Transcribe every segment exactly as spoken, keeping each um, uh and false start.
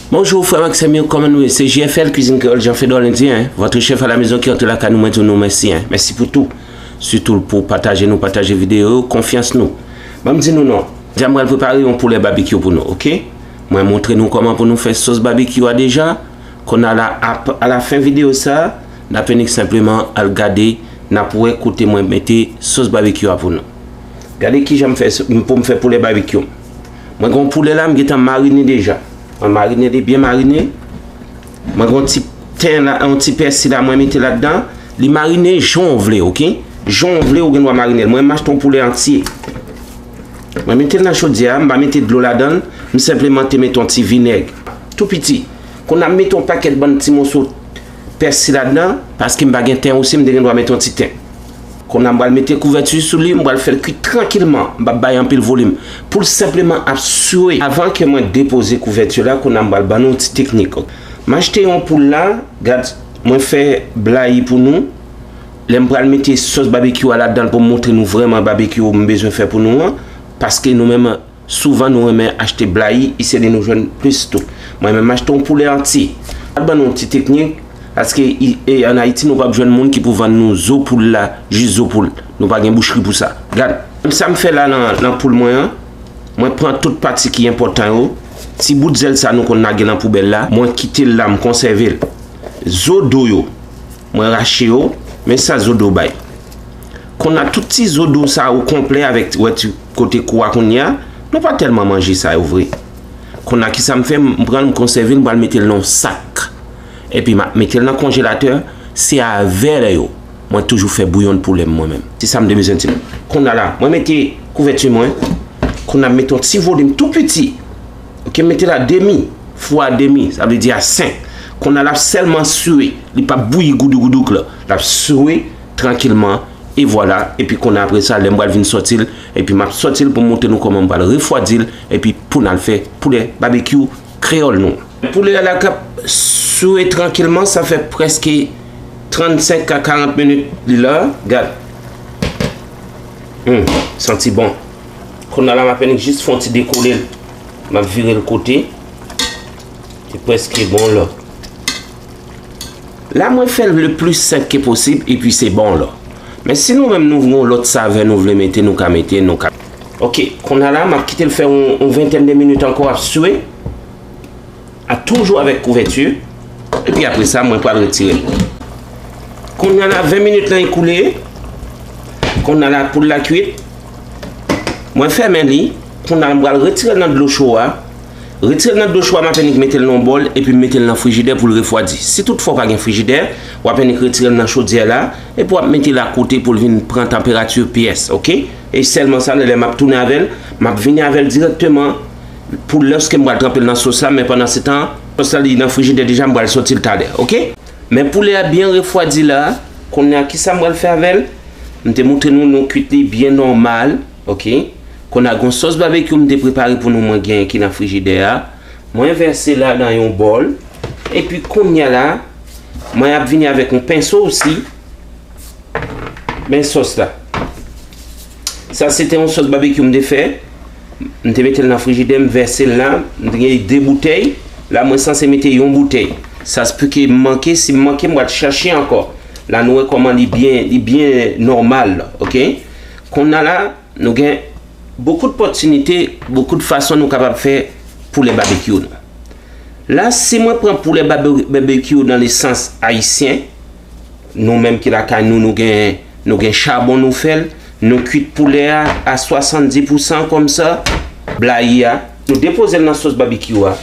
Bonjou frè m ak sè m yo, kòman nou ye? Se J F L, Cuisine Créole, Jean Fedor Lendyen, hein. Votre chef à la maison ki antre lakay nou, mwen di w nou mèsi, hein. Mèsi pou tou. Sitou pou pataje nou, pataje videyo yo, konfyans nou. Ban m di nou non. Jodi a m pral prepare yon poulè babekyou pou nou, oke? Mwen montre nou kòman pou nou fè sòs babekyou a deja. Kounye a la, ap-, alafen videyo sa, n ap vin senpleman al gade, n ap wè kote mwen mete sòs babekyou a pou nou. Gade kijan m fè s-, m, pou m fè poulè babekyou. Mwen gen yon poulè la, m gentan marine deja. Mwen marine li byen marine. Mwen gen yon ti ten la, yon ti pèsi la, mwen mete ladan. Li marine jan w vle, oke? Jan w vle, ou gen dwa marine l. Mwen, m achte yon poulè antye. Mwen mete l nan chodyè a, m pa mete dlo ladan l, m senpleman te mete yon ti vinèg. Tou piti. Kounye a m mete yon pakèt bann ti moso pèsi ladan, paske m pa gen ten osi, m te gen dwa mete yon ti ten. Kounye a m pral mete kouvèti sou li, m pral fè l kwit trankilman, m p ap bay anpil volim. Pou l senpleman ap swe. Avan ke mwen depoze kouvèti la, kounye a m pral ban nou yon ti teknik. M achte yon poul la, gad, mwen fè blayi pou nou. Lè m pral mete sòs babekyou a ladan l pou m montre nou vrèman babekyou m bezwen fè pou nou an, paske nou menm, souvan nou renmen achte blayi, e se li nou jwenn plis tou. Mwen menm, m achte yon poulè antye. Al ban nou yon ti teknik, paske i, e, ann Ayiti, nou p ap jwenn moun ki pou vann nou zo poul la, jis zo poul. Nou pa gen bouchri pou sa. Gad, sa m fè la nan, nan poul mwen an, mwen pran tout pati ki enpòtan yo, ti bout zèl sa nou konn lage nan poubèl la, mwen kite l la, m konsève l. Zo do yo, mwen rache yo, men sa zo do bay. Kounye a tout ti zo do sa yo konplè avèk, wè, ti kote kou a kounye a, nou pa tèlman manje sa yo vre. Kounye a kisa m fè, m pran l, m konsève l, m pral mete l nan yon sak. Epi m ap mete l nan konjelatè, se avè yo mwen toujou fè bouyon poulè m mwen menm. Se sa m te bezwen di nou. Kounye a la, mwen mete kouvèti mwen, kounye a m mete yon ti volim tou piti. Oke, m mete l a demi, fou a demi, sa vle di a senk. Kounye a l ap sèlman swe, li p ap bouyi goudou goudouk la. L ap swe trankilman, e vwala. Epi kounye a apre sa, lè m pral vin sòti l, epi m ap sòti l pou m montre nou kòman m pral refwadi l, epi pou n al fè poulè babekyou kreyòl nou. Poulè a la k ap swe trankilman, sa fè prèske trannsenk a karant minit li la, gad. Hmm, santi bon. Kounye a la, m apèn jis fè yon ti dekole l. M ap vire l kote. Li prèske bon la. La, mwen fè l le pli senk ke posib, epi se bon la. Men si nou menm nou gen yon lòt savè nou vle mete, nou ka mete, nou ka. Oke, kounye a la, m ap kite l fè yon, yon ventèn de minit ankò ap swe. A toujou avèk kouvèti. Epi apre sa, mwen pral retire l. Kounye a la, ven minit lan ekoule. Kounye a la, poul la kwit. Mwen fèmen li. Kounye a la, m pral retire l nan dlo cho a. Retire l nan dlo cho a, m ap annik mete l nan yon bòl, epi m mete l nan frijidè pou l refwadi. Si toutfwa w pa gen frijidè, w ap annik retire l nan chodyè la, epi w ap mete l akote pou l vin pran tanperati pyès, oke? E sèlman sa, lè m ap tounen avè l, m ap vini avè l dirèkteman pou lòske m pral tranpe l nan sòs la, men pandan se tan, sòs la li nan frijidè deja, m pral sòti l talè, oke? Men poulè a byen refwadi la, kounye a kisa m pral fè avè l? M te montre nou, nou kwit li byen nòmal, oke? Kounye a gon sòs babekyou m te prepare pou nou, mwen genyen ki nan frijidè a. Mwen vèse la nan yon bòl, epi kounye a la, mwen ap vini avèk yon penso osi. Men sòs la. Sa se te yon sòs babekyou m te fè. M te mete l nan frijidè, m vèse l la. M te gen de boutèy. La, mwen sanse mete yon boutèy. Sa se pike m manke. Si m manke, m pral chache ankò. La, nou wè kòman li byen, li byen nòmal, oke? Kounye a la, nou gen bokou de pòtinite, bokou de fason nou kapab fè poulè babekyou nou. La, si mwen pran poulè babe-, babekyou nan lesans ayisyen, nou menm ki lakay nou, nou gen, nou gen chabon nou fè l, nou kwit poulè a a swasanndis pousan kòmsa, blayi a, nou depoze l nan sòs babekyou a.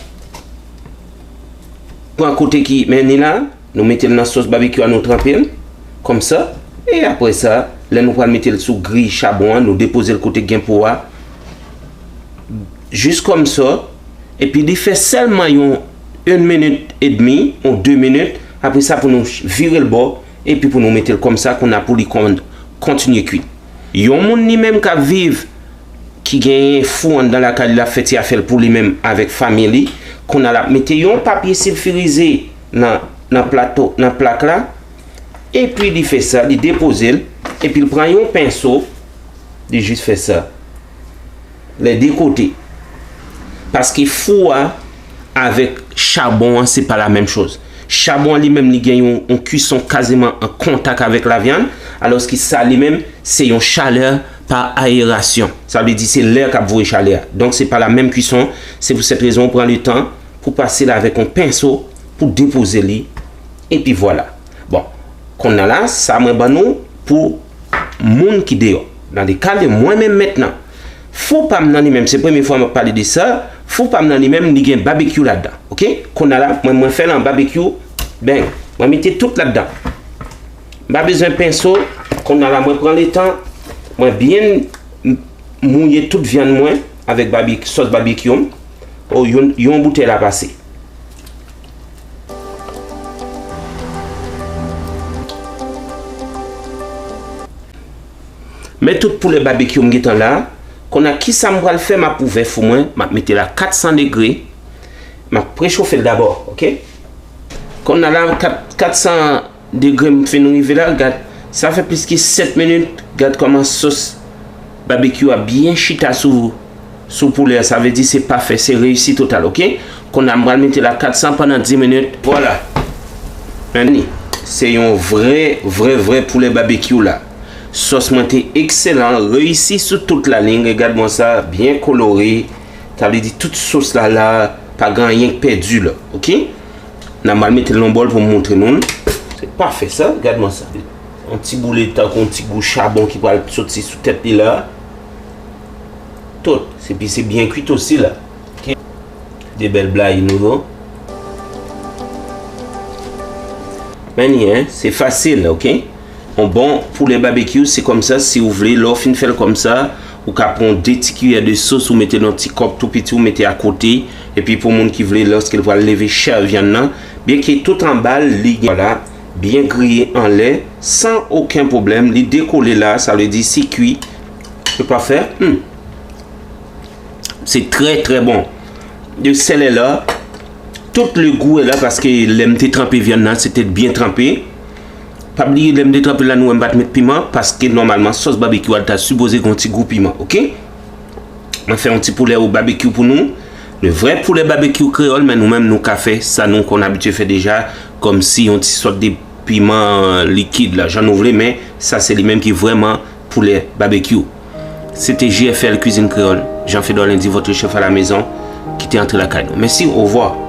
Pran kote ki, men ni la, nou mete l nan sòs babekyou a, nou tranpe l, kòmsa, e apre sa, lè nou pral mete l sou gri chabon an, nou depoze l kote gen po a, jis kòmsa, epi li fè sèlman yon, yon minit edmi, yon de minit, apre sa pou nou vire l bò, epi pou nou mete l kòmsa, kounye a pou li kon-, kontinye kwit. Yon moun li menm k ap viv, ki genyen fou anndan lakay li, l ap fè ti afè l pou li menm avèk fanmi li, kounye a l ap mete yon papye silfirize nan, nan plato, nan plak la, epi li fè sa, li depoze l, epi l pran yon penso, li jis fè sa. Lè de kote. Paske fou a avèk Chabon an, se pa la menm choz. Chabon an li menm, li gen yon, yon kwison kaziman an kontak avèk lavyann, alòske sa li menm, se yon chalè pa ayerasyon. Sa vle di se lè k ap voye chalè a. Donk, se pa la menm kwison. Se pou sèt rezon, ou pran le tan pou pase l avèk yon penso pou depoze li. Epi vwala. Bon, kounye a la, sa mwen ban nou pou moun ki deyò. Dans le cas de mwen menm mentnan, fou pa m nan li menm, se premye fwa m ap pale de sa, fou pa m nan li menm, li gen babekyou ladan. Oke? Kounye a la, mwen, mwen fè l an babekyou, beng, mwen mete tout ladan. M pa bezwen penso, kounye a la, mwen pran le tan, mwen byen m-, mouye tout vyann mwen avèk babe-, sòs babekyou m. O, yon, yon boutèy la pase. Men tout poulè babekyou m gentan la. Kounye a, kisa m pral fè? M ap ouvè fou mwen, m ap mete l a kat san degre. M ap prechofe l dabò, oke? Kounye a la, kat, kat san degre m fin rive la, gad, sa fè plis ke sèt minit, gad kòman sòs babekyou a byen chita sou, sou poulè a, sa vle di se pafè, se reyisi total, oke? Kounye a m pral mete l a kat san pandan dis minit, vwala. Men ni, se yon vrè, vrè, vrè poulè babekyou la. Sòs mwen te ekselan, reyisi sou tout la liy, gad mwen sa, byen kolore, sa vle di tout sòs la la, pa gen anyen k pèdi la, oke? N a mal mete l nan bòl pou m montre nou l. Se pafè sa, gad mwen sa. Yon ti boule tankou yon ti gou chabon ki pral soti sou tèt li la. Tout. Epi se byen kwit osi la. Oke? De bèl blayi nou yo. Men ni, en, se fasil, oke? Yon bon poulè babekyou, se kòmsa, si w vle, lè w fin fè l kòmsa, ou ka pran de ti kiyè de sòs, ou mete nan ti kòp tou piti, ou mete akote. Epi pou moun ki vle, lòske l pral leve chè vyann nan, byenke tout anba l, li gen, vwala, byen griye anlè, san okenn pwoblèm. Li dekole la, sa vle di si kwi. Se pafè. Hmm. Se trè, trè bon. De sèl la, tout le gou est là, paske lè m te tranpe vyann nan, se te byen tranpe. Pa bliye, lè m te tranpe la, nou wè m pa t met piman, paske nòmalman, sòs babekyou a ta sipoze gen yon ti gou piman, oke? Mwen fè yon ti poulè o babekyou pou nou. Le vrè poulè babekyou kreyòl, men nou menm, nou ka fè sa nou konn abitye fè deja, kòmsi yon ti sòt de piman likid la, jan nou vle, men sa se li menm ki vrèman poulè babekyou. Se te J F L Cuisine Créole, Jean Fedor Lundi, votre chef à la maison, ki te antre lakay nou. Mèsi, ovwa.